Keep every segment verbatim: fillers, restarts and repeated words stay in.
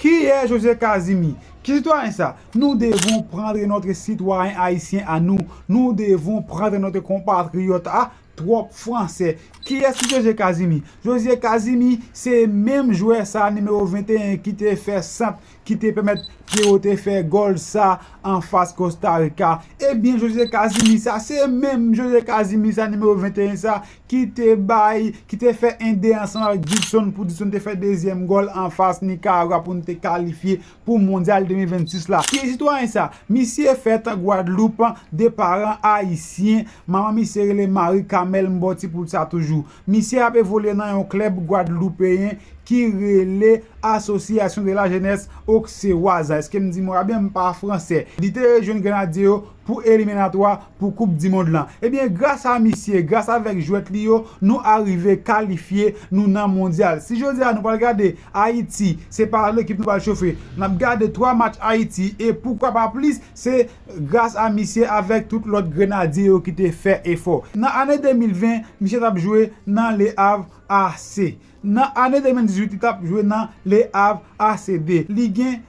Qui est José Casimir? Ki sitwayen sa? Nous devons prendre notre citoyen haïtien à nous. Nous devons prendre notre compatriote à Twòp Fransè. Kiyès ki José Casimir? José Casimir se menm jwè sa nimewo venteyen ki te fè sant, ki te pèmèt Pierrot te fè gòl sa anfas Costa Rica. Ebyen, José Casimir sa, se menm José Casimir sa nimewo venteyen sa ki te bay, ki te fè en de ansanm avèk Dudson pou Dudson te fè dezyèm gòl anfas Nicaragua pou nou te kalifye pou Mondyal de mil vennsis la. Ki sitwayen sa? Misye fèt Gwadloup de paran ayisyen. Manman misye rele Marie Camel, m ba w ti poul sa toujou. Misye ap evolye nan yon klèb gwadloupeyen ki rele Association de la Jeunesse Auxerroise. Èske m di mo a byen? M pa fransè. Li te rejwenn Grenadye yo pou eliminatwa pou Koup di Mond lan. Ebyen, gras a misye, gras avèk jwèt li yo, nou arive kalifye nou nan Mondyal. Si jodi a nou pral gade Ayiti, se pa lekip nou pral chofe. N ap gade twa match Ayiti e poukwa pa plis, se gras a misye avèk tout lòt Grenadye yo ki te fè efò. Nan ane de mil ven, misye t ap jwe nan Le Havre A C. Nan ane de mil dizuit, li t ap jwe nan Le Havre A C de. Li gen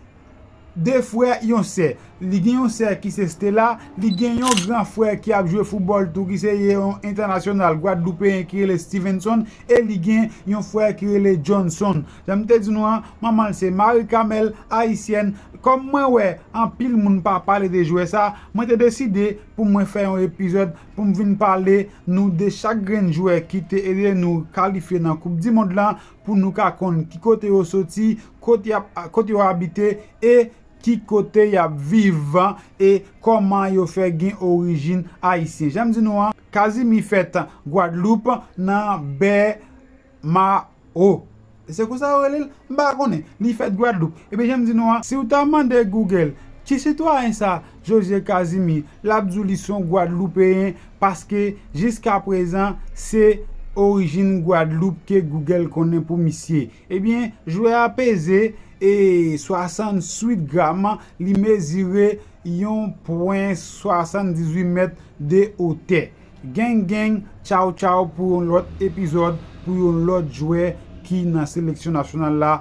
de frè, yon sè. Li gen yon sè ki se Stella, li gen yon gran frè ki ap jwe foutbòl tou, ki se yon entènasyonal gwadloupeyen ki rele Stevenson, e li gen yon frè ki rele Johnson. Jan m te di nou an, manman l se Marie Camel, ayisyèn. Kòm mwen wè anpil moun pa pale de jwè sa, mwen te deside pou mwen fè yon epizòd pou m vin pale nou de chak grenn jwè ki te ede nou kalifye nan Koup di Mond lan, pou nou ka konn ki kote yo soti, kote y ap, kote yo abite e ki kote y ap viv e kòman yo fè gen orijin ayisyen. Jan m di nou an, Casimir fèt Gwadloup nan Bèma o. Se konsa yo rele l? M pa konnen. Li fèt Gwadloup. Ebyen, jan m di nou an, si w ta mande Google, ki sitwayen sa, José Casimir, l ap di w li se yon Gwadloupeyen, paske jiskaprezan, se orijin Gwadloup ke Google konnen pou misye. Ebyen, jwè a peze e swasanntuit gram, li mezire yon pwen swasanndizuit mèt de otè. Gang gang, tchaw tchaw pou yon lòt epizòd, pou yon lòt jwè ki nan seleksyon nasyonal la.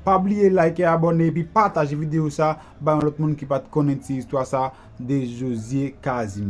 Pa bliye like, abòne epi pataje videyo sa ba yon lòt moun ki pa t konnen ti istwa sa de José Casimir.